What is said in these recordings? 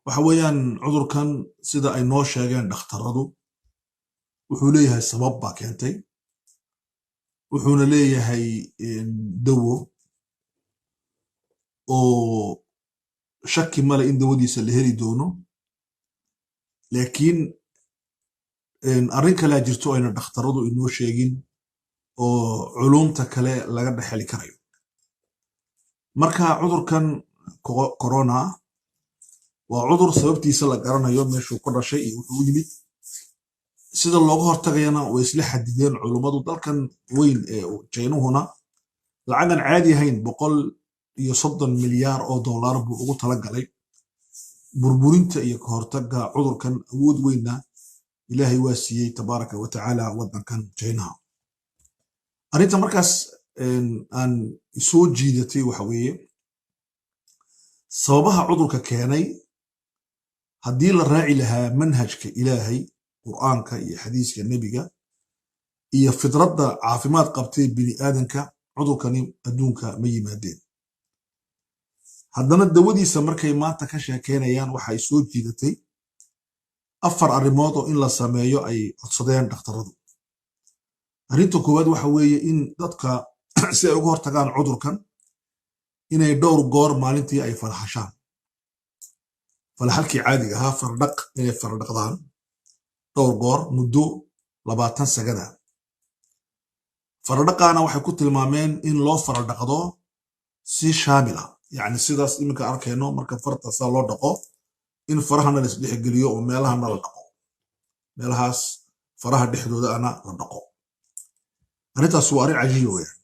Waxa weeyaan, cudurkan, sida ay noo sheegeen dhakhtaradu, wuxuu leeyahay sabab baa keentay, wuxuuna leeyahay dawo, oo shaki male in dawadiisa la heli doono. Laakiin arrin kalea jirto ayna dhakhtaradu inoo sheegin oo culumta kale laga dhexeli karayo. Marka cudurkan corona waa cudur sababtiisa la garanayo, meeshuu ka dhashay iyo wuxuu u yimid, sida looga hortagayana way isla xadideen culummadu. Dalkan weyn ee Jaynuhuna lacagan caadi ahayn, 130 milyaar oo dollar, buu ugu talagalay burburinta iyo ka hortagga cudurkan. Awood weynna Ilaahay waa siiyey, tabaaraka wa tacaala, waddankan Jaynaha. Arrinta markaas aan soo jiidatay waxa weeye sababaha cudurka keenay. Haddii la raaci lahaa manhajka Ilaahay, Qur'aanka iyo xadiiska Nebiga iyo fidradda caafimaad qabtay bini aadanka, cudurkani adduunka ma yimaadeen. Haddana dawadiisa markay maanta ka sheekeynayaan, waxay soo jiidatay afar arrimood oo in la sameeyo ay codsadeen dhakhtaradu. Arrinta koowaad waxa weeye in dadka, si ay uga hortagaan cudurkan, inay dhowr goor maalintii ay faraxashaan, falaxalkii caadiga ahaa, fardhaq, inay faradhaqdaan dhowr goor muddo 20 sagada. Faradhaqaana waxay ku tilmaameen in loo faradhaqdo si shaamil ah, yacni sidaas iminka arkayno, marka farta saa loo dhaqo, in farahana la isdhexgeliyo oo meelahana la dhaqo, meelahaas faraha dhexdooda ana la dhaqo. Arrintaas waa arrin cajiiba weyaan.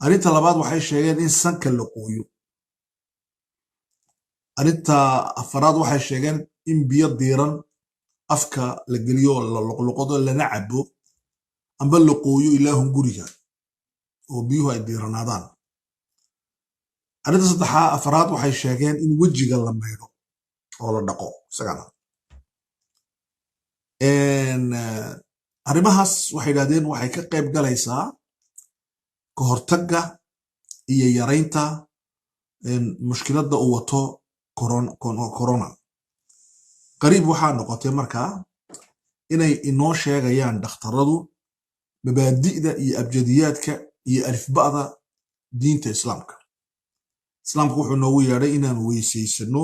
Arrinta labaad, waxay sheegeen in sanka la qooyo. Arrinta afaraad, waxay sheegeen in biyo diiran afka la geliyo, la luqluqdo, lana cabo amba la qooyo ilaahun guriga oo biyuhu ay diiranaadaan. Arrinta saddexaa afaraad, waxay sheegeen in wejiga la maydho oo la dhaqo isagana. Arrimahaas waxay yidhahdeen waxay ka qayb galaysaa ka hortagga iyo yaraynta mushkiladda uu wato corona. Qariib waxaa noqotay markaa inay inoo sheegayaan dhakhtaradu mabaadi'da iyo abjadiyaadka iyo alifba'da diinta Islaamka. Islaamku wuxuu noogu yeedhay inaan weysaysano,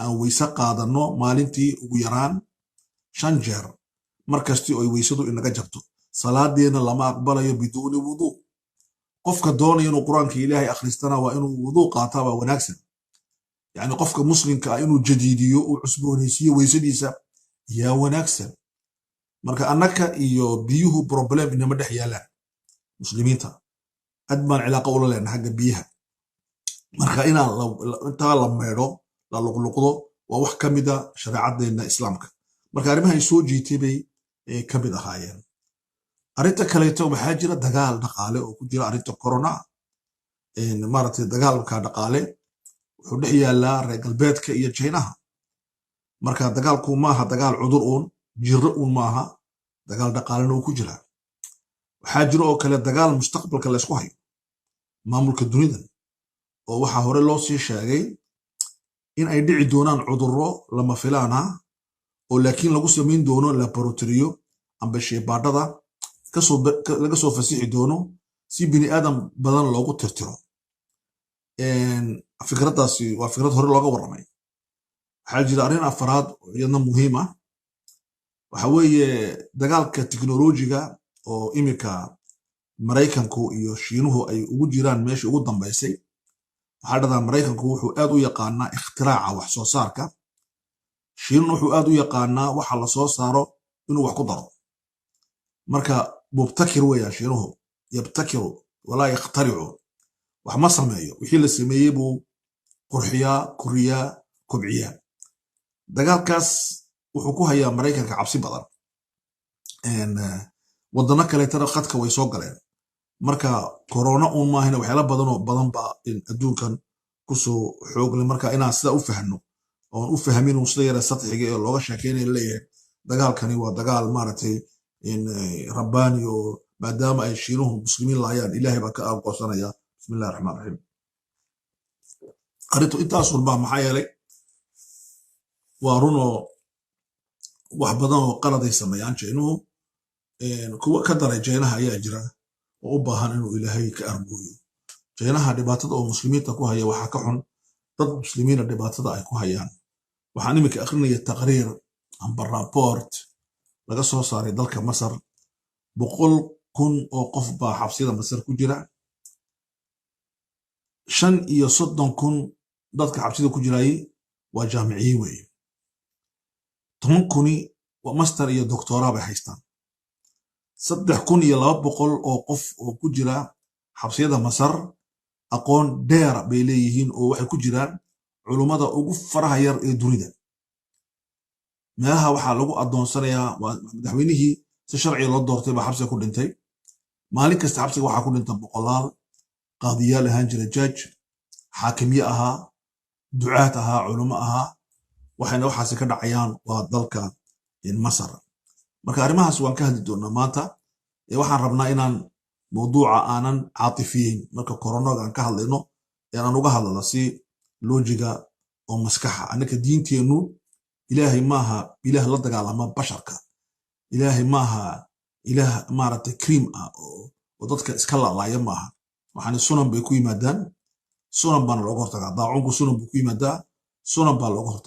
aan weyse qaadanno maalintii ugu yaraan shan jeer, mar kasti oo ay weysadu inaga jabto. Salaadeena lama aqbalayo biduuni wuduu. Qofka doonaya inuu Qur-aanka Ilaahay akhristana waa inuu wuduu qaataa, waa wanaagsan. Yani qofka muslimka ah inuu jadiidiyo, uu cusboonaysiiyo weysadiisa yaa wanaagsan. Marka annaka iyo biyuhu problem inama dhex yaalaan. Muslimiinta aad baan cilaaqa ula leenahay xagga biyaha. Marka inaan intaa la maydho, la luqluqdo, waa wax ka mida shareecadeenna Islaamka. Marka arrimaha ay soo jiitay bay ka mid ahaayeen. Arrinta kaleeto, waxaa jira dagaal dhaqaale oo ku jira arrinta corona. Maaragtay, dagaalka dhaqaale wuxuu dhex yaalaa reer galbeedka iyo Jaynaha. Marka dagaalku maaha dagaal cudur uun, jirro uun maaha, dagaal dhaqaalena uu ku jiraa. Waxaa jira oo kale dagaal mustaqbalka laysku hayo, maamulka dunidan, oo waxaa hore loo sii sheegay in ay dhici doonaan cudurro lama filaan ah, oo laakiin lagu samayn doono laboratoriyo amba sheybaadhada laga soo fasixi doono, si bini aadam badan loogu tirtiro. Fikraddaasi waa fikrad hore looga warramay. Waxaa jira arrin afaraad oo iyadna muhiim ah. Waxa weeye dagaalka teknolojiga oo iminka Maraykanku iyo Shiinuhu ay ugu jiraan meeshii ugu dambaysay. Waxaa dhahdaa, Maraykanku wuxuu aad u yaqaanaa ikhtiraaca, wax soo saarka. Shiinuna wuxuu aad u yaqaanaa waxa la soo saaro inuu wax ku daro. Marka mubtakir weeyaan Shiinuhu, yabtakiru walaa yakhtaricu. Wax ma sameeyo, wixii la sameeyey buu qurxiyaa, koriyaa, kobciyaa. Dagaalkaas wuxuu ku hayaa Maraykanka cabsi badan. Wadano kaleetana khadka way soo galeen. Marka corona uun maahina, waxyaala badanoo badan baa adduunkan kusoo xoogle. Marka inaan sidaa u fahno oon u fahmin uun sida yara satxiga ee looga sheekeynaya, leeyahay dagaalkani waa dagaal, maaragtay, rabbaani, oo maadaama ay Shiinuhu muslimiin laayaan, Ilaahay baa ka aqoonsanaya. Bismillahi raxmaan raxiim. Arrintu intaas unbaa, maxaa yeelay Waa runoo wax badan oo qaladay sameeyaan Jaynuhu. Kuwa ka daray Jaynaha ayaa jira oo u baahan inuu Ilaahay ka arguoyo. Jaynaha dhibaatada oo muslimiinta ku haya waxaa ka xun dad muslimiina dhibaatada ay ku hayaan. Waxaan iminka akrinaya taqriir amba rapport laga soo saaray dalka Masar. 100,000 oo qof baa xabsiyada Masar ku jira. 35,000 dadka xabsida ku jirayay waa jaamiciyiin weeye. 10 kuni waa master iyo doctora bay haystaan. 3200 oo qof oo ku jira xabsiyada Masar aqoon dheer bay leeyihiin, oo waxay ku jiraan culummada ugu faraha yar ee dunida. Meelaha waxaa lagu addoonsanayaa waa madaxweynihii si sharciga loo doortay baa xabsiga ku dhintay. Maalin kasta xabsiga waxaa ku dhinta boqolaal qaadiyaal ahaan jira, judge, xaakimye ahaa, ducaad ahaa, culummo ahaa. Waxayna waxaasi ka dhacayaan waa dalka Masar. Marka arrimahaas waan ka hadli doonaa maanta. Waxaan rabnaa inaan mawduuca aanan caatifiyeyn marka koronaga aan ka hadlayno, ee aan uga hadlano si logic-ga oo maskaxa. Annaka diinteennu, Ilaahay maaha Ilaah la dagaalama basharka. Ilaahay maaha Ilaah maaragtay cream ah oo dadka iska laalaaya maaha. Waxaani sunan bay ku yimaadaan, sunan baana looga hortagaa. Daacunku sunan buu ku yimaadaa, sunan baa looga hortagaa.